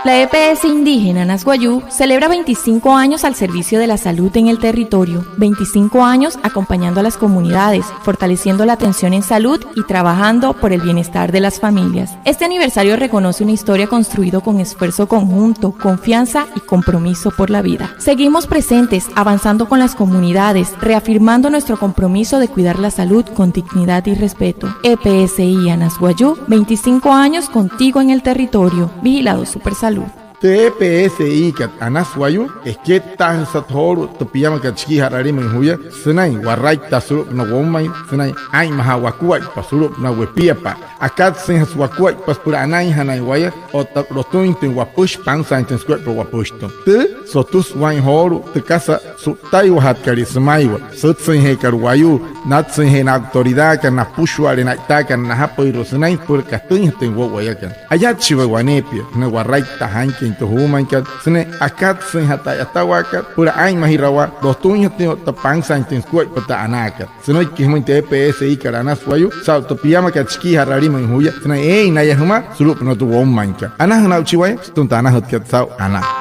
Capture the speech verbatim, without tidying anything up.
La E P S indígena Anas Wayuu celebra veinticinco años al servicio de la salud en el territorio, veinticinco años acompañando a las comunidades, fortaleciendo la atención en salud y trabajando por el bienestar de las familias. Este aniversario reconoce una historia construida con esfuerzo conjunto, confianza y compromiso por la vida. Seguimos presentes, avanzando con las comunidades, reafirmando nuestro compromiso de cuidar la salud con dignidad y respeto. E P S I Anas Wayuu, veinticinco años contigo en el territorio. Vigilado Supersalud. Tü E P S I kat Anas Wayuu, ekettaajüsat joolu'u tü piamakat shikii ja'ralimüin juya sünain waraittaa sulu'upünaa woumain, sünain aa'inmajaa wakuaippa sulu'upünaa wepiapa'a. Akatsüinjasü wakuaippa süpüla anainjanain waya otta lotüinjatüin wapüshi, pansaainjatüin sukuaippa wapüshitüin. Tü, sotüsü waa'in joolu'u tü kasa su'ttaiwajatkat sümaiwa, sütsüinjeekat wayuu, natsüinjee na autoridadkat, napüshua'ale na'itaakat najapüirua sünain süpüla katüinjatüin wo'u wayakana. Ayatshi waya waneepia sünain waraittaa jainküin tü juumainkat sünain akatsüinjatüin a'yatawaakat süpüla aa'inmajirawaa lotüinjatüin otta pansaainjatüin sukuaippa tü anaakat. Sünüiki jümüin tü E P S I kat Anas Wayuu saa'u tü piamakat shikii ja'ralimüin juya sünain eein naya jümaa sulu'upünaa tü woumainkat. Anajüna aa'uchi waya sütüma tü anajütkat saa'u anaa.